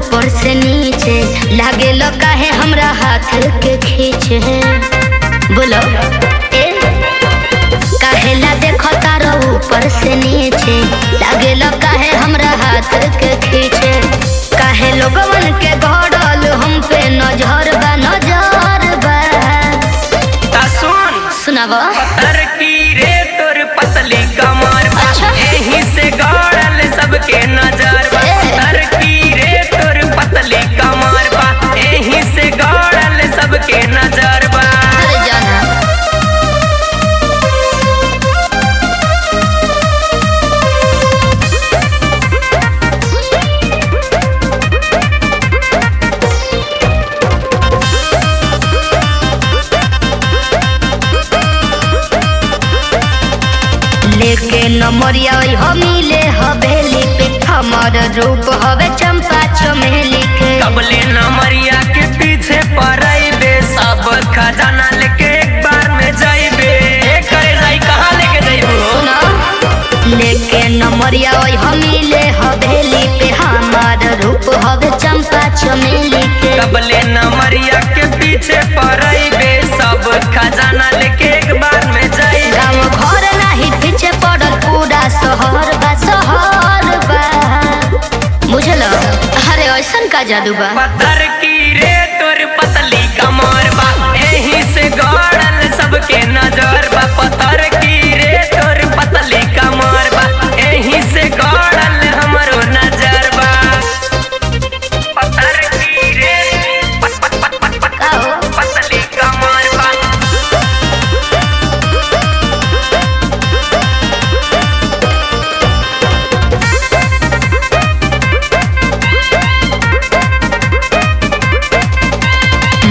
ऊपर से नीचे, लागे लो काहे हमरा हाथ के खींचे। बोलो ए काहेला देखो तारो ऊपर से नीचे, लागे लो काहे हमरा हाथ के खींचे। काहे लोगवन के गड़ल हम पे नजर बा, नजर बा। ता सुन सुनावा। पत्थर की रे तोर पतली कमर बा। अच्छा। एही से गड़ल सबके नजर बा। ए। पत्थर की रे तोर पतली कमर बा, एही से गड़ल सबके नजर बा। अरे जाना। लेके नमरिया हो मिले हवेली पे, हमर रूप हवे चंपा चमेली के। कबले नमरिया के पीछे पड़ैबे, सब खजाना लेके एक बार में जाइबे। ए करे जाई कहाँ लेके जाइबू? सुना, लेके नमरिया हो मिले हवेली पे, हमार रूप हवे चंपा चमेली के। कबले नमरिया के पीछे पड़ैबे, सब खजाना लेके एक बार में जाइबे। गाँव घर नाही पीछे पड़ल पूरा शहर बा, शहर बा। बुझल? अरे ऐसन का जादू बा। पत्थर की रे तोर पतली कमर बा, एही से गड़ल सबके नजर बा। पत्थर की रे तोर पतली कमर बा, एही से गड़ल हमरो नजर बा। पत्थर की रे पत पत पत पत पत का हो? पतली कमर बा।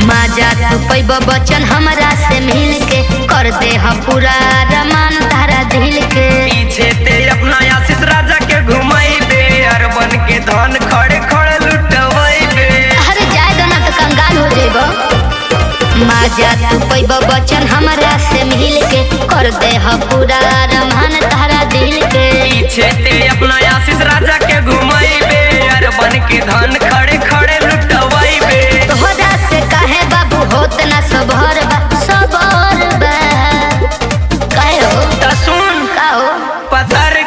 माजा तू पैब बचन हमरा से मिल के, कर दे हम पूरा रमान तारा दिल के। पीछे ते अपना आशीष राजा के घुमाइबे, अरबन के धन खड़े खड़े लुटवाइबे। अरे जाए दो ना तो कंगाल हो जेबो। माजा तू पैब बचन हमरा से मिल के, कर दे हम पूरा रमान तारा दिल के। पीछे ते अपना आशीष राजा के घुमाइबे, अरबन के धन खड़े खड़े लुटवाइबे। तोहरा से काहे बाबू होत ना सबर बा, सबर बा। काहे हो? त सुन का हो? पत्थर